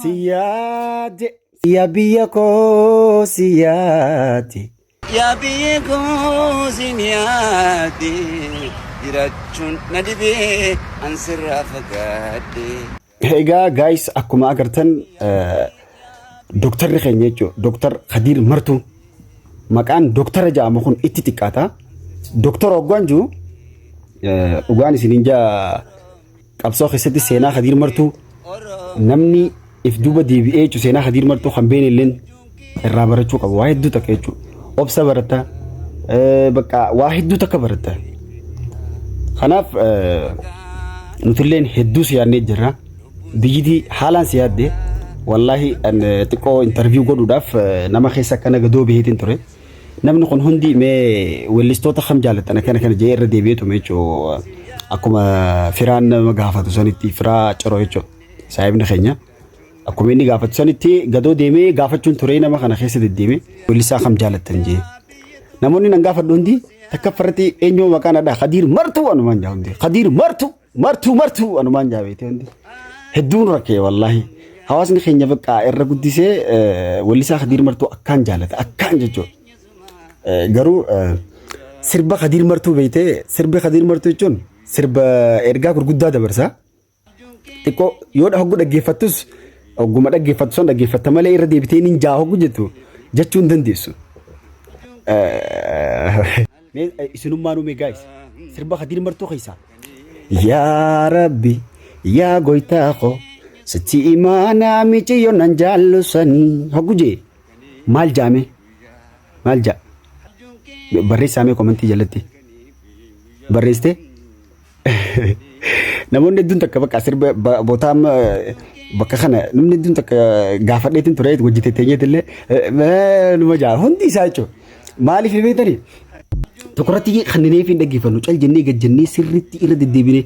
Si yaade. Yaa biyya koo si yaade. Yaa biyya koo sin yaade jiraachuun na dhibee an sirraa fagaadhe. Egaa guys, akkuma agartan doktarri keenya jechuudha. Doktar Khadiir Martuu, maqaan doktara jedhamu kun itti xiqqaata. Doktora hoggaan jiru dhugaan isiniin jaa, qabsoo keessatti seenaa Khadiir Martuu namni if duuba deebi'ee jechuudha, seenaa Khadiir Martuu kan beene illeen irraa barachuu qabu. Waa hedduu takka jechuudha. Obsa baratta, bakka waa hedduu takka baratta. Kanaaf nutilleen hedduu si yaadnee jirra. Biyyitii haalaan si yaadde. Wallaahi xiqqoo interview godhuudhaaf nama keessa akkana gadoo baheetiin ture. Namni kun hundi mee weellistoota kam jaallattan akkana kana jee irra deebi'eetuma jechuudha. Akkuma firaan nama gaafatu sanitti, firaa ciroo jechuudha. Saahibni keenya. Akkuma inni gaafatu sanitti gadoo deemee gaafachuun ture, nama kana keessa deddeemee weellisaa kam jaallattan jee. Namoonni nan gaafadhu hundi takka farratti eenyuu maqaan addaa Khadiir Martuu anumaan jaa hundi. Khadiir Martuu, Martuu, Martuu anumaan jaa beekte hundi. Hedduun rakkee wallaahi. Hawaasni keenya bakka irra guddisee weellisaa Khadiir Martuu akkaan jaalata, akkaan jechuudha. Garuu sirba Khadiir Martuu beektee, sirbi Khadiir Martuu jechuun sirba ergaa gurguddaa dabarsa. Xiqqoo yoo hoggu dhaggeeffattus, hogguma dhaggeeffattu san dhaggeeffatta malee irra deebitee nin jaa hoggu jettu jechuu hin dandeessu. Mee isinummaa nume guys, sirba Khadiir Martuu keessaa. Yaa Rabbi, yaa goytaa koo, sitti imaanaa miciyyo nan jaallu sanii hoggu jee maal jaame, maal jaa barreessaa mee komentii jalatti barreessite. Namoonni hedduun takka bakka sirba bootaa amma bakka kana namni hedduun takka gaafadheetiin ture, hojii teenyeet illee numa jaa hundi isaa jechuudha. Maaliif beektanii? Tokkorratti kanneen hin dhaggeeffannu, cal jennee gad jennee sirriitti irra deddeebine.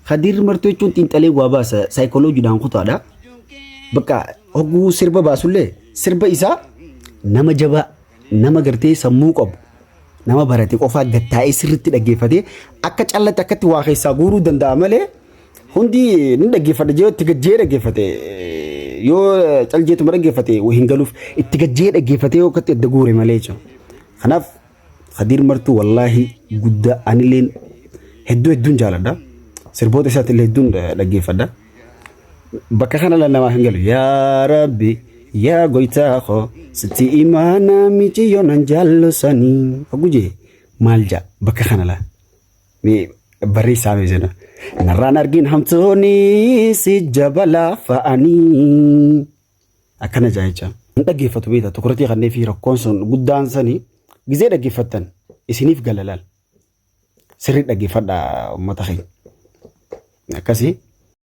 Khadiir Martuu jechuun xiinxalee waa baasa, saayikolojiidhaan kutaadha. Bakka hogguu sirba baasullee sirba isaa nama jabaa, nama gartee sammuu qabu, nama barate qofaa gattaa'ee sirriitti dhaggeeffatee akka callatti akkatti waa keessaa guuruu danda'a malee, hundi ni dhaggeeffadha jee itti gajjee dhaggeeffate, yoo caljeetuma dhaggeeffate hin galuuf, itti gajjee dhaggeeffatee yoo akkatti adda guure malee jechuudha. Kanaaf Khadiir Martuu wallaahi guddaa, anilleen hedduu hedduun jaaladha. Sirboota isaatti illee hedduun dhaggeeffadha. Bakka kana la namaa hin galu. Yaa Rabbi, yaa goytaa koo, sitti imaanaa miciyyoo nan jaallu sanii. Hoggu jee maal jaa bakka kana la? Mee barreessaa mee sana. Narraan argin hamtuuni si jabalaa fa'anii. Akkana jaa jecha. Hin dhaggeeffatu beekta, tukuratii kannee fi rakkoon sun guddaan sanii gizee dhaggeeffattan isiniif gala laal. Sirrii dhaggeeffadhaa uummata keenya. Akkasii.